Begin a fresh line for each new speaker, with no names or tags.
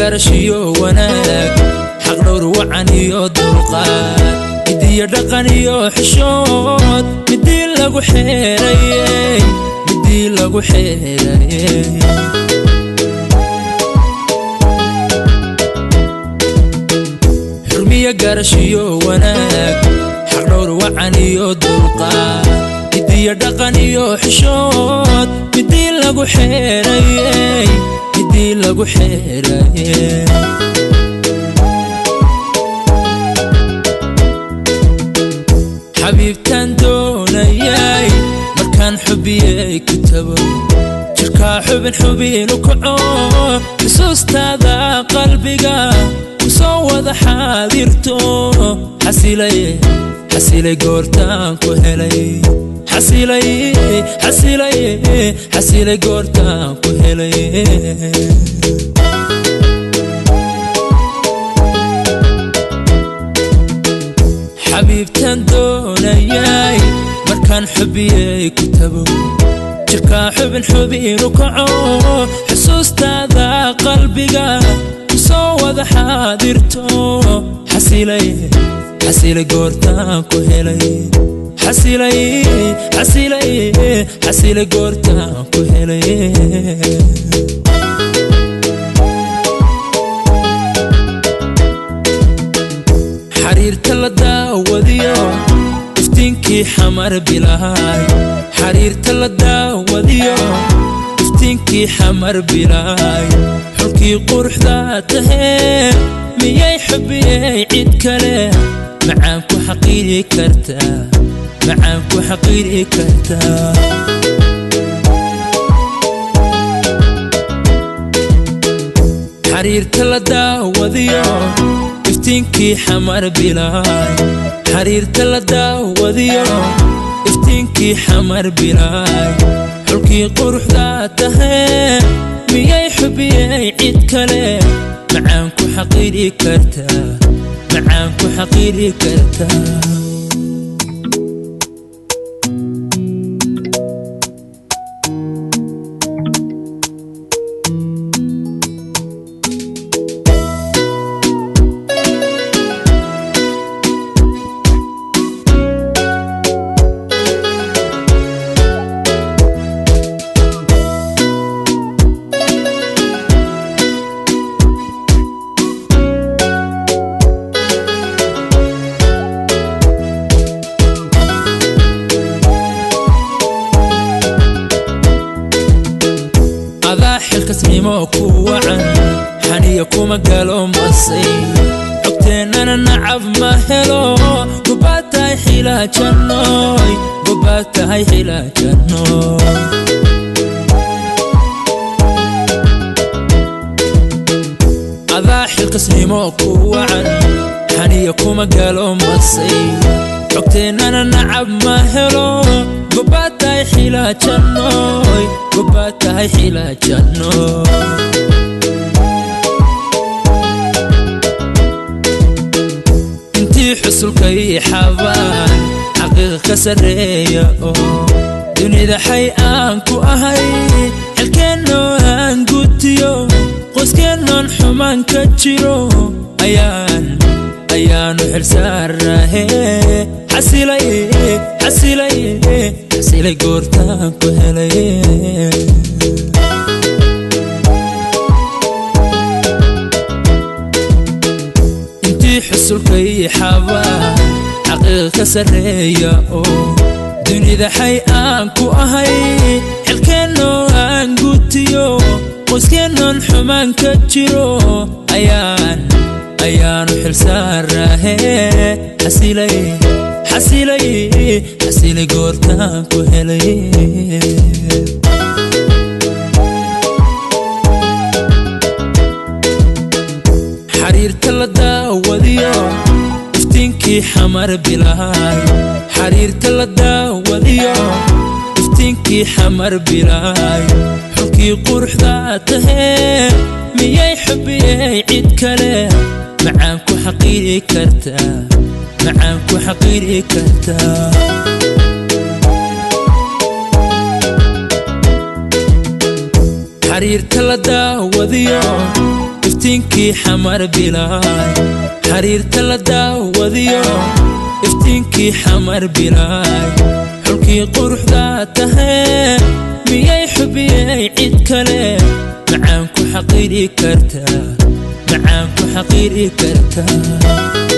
Garashiyo wanaag, xaq dhowr wacan iyo dulqaad, midiyo dhaqan iyo xishood, midii lagu xeerayey, midii lagu xeerayey. Xurmiyo garashiyo wanaag, xaq dhowr wacan iyo dulqaad, midiyo dhaqan iyo xishood, midii lagu xeerayey, midii lagu xeerayey. Xabiibtaan doonayay markaan xubiyey ku tago, jirkaa xubin xubinu kaco, xusuustaada qalbiga ku soo wada xaadirto. Xasilay, xasilay goortaan ku helay, xasilay, xasilay, xasilay goortaan ku helay. Xabiibtaan doonayay markaan xubiyey ku tago, jirkaa xubin xubinu kaco, xusuustaada qalbiga ku soo wada xaadirto. Xasilay, xasilay goortaan ku helay, xasilay, xasilay, xasilay goortaan ku helay. Xariirta la daawadiyo iftiinkii xamar bilaay, xariirta la daawadiyo iftiinkii xamar bilaay, xulkii quruxda tahee, miyay xubiyey cid kale? Macaan ku xaqiiri kartaa, macaan ku xaqiiri kartaa. Xariirta la daawadiyo iftiinkii xamar bilaay, xariirta la daawadiyo iftiinkii xamar bilaay, xulkii quruxda tahee, miyay xubiyey cid kale? Macaan ku xaqiiri kartaa, macaan ku xaqiiri kartaa. Adaa xilkasnimo ku wacan, xaniya kuma galo masay, xogteennana nacab ma helo. Gobaad tahay xilaajannoy, gobaad tahay xilaajannoy. Adaa xilkasnimo ku wacan, xaniya kuma galo masay, xogteennana nacab ma helo. Gobaad tahay xilaajannoy, gobaad tahay xilaajannoy. Intii xusulkay xabaan xaqiiqa ka sarreeya oo dunida xay aan ku ahay, xilkeennoo aan gutiyo, qoyskeenoon xumaan ka jiro, ayaan ayaanu xilsaarahe. Xasilay, xasilay, xasilay goortaan ku helay. Intii xusulkay xabaan xaqiiqa ka sarreeya oo dunida xay aan ku ahay, xilkeennoo aan gutiyo, qoyskeenoon xumaan ka jiro, ayaan ayaanu xilsaarahe. Xasilay, xasilay, xasilay goortaan ku helay. Xariirta la daawadiyo iftiinkii xamar bilaay, xariirta la daawadiyo iftiinkii xamar bilaay, xulkii quruxda tahee, miyay xubiyey cid kale? Macaan ku xaqiiri kartaa, macaan ku xaqiiri kartaa. Xariirta la daawadiyo iftiinkii Xamar bilaay, xariirta la daawadiyo iftiinkii Xamar bilaay, xulkii quruxdaa tahee, miyay xubiyey cid kale macaan ku xaqiiri kartaa? Macaan ku xaqiiri kartaa?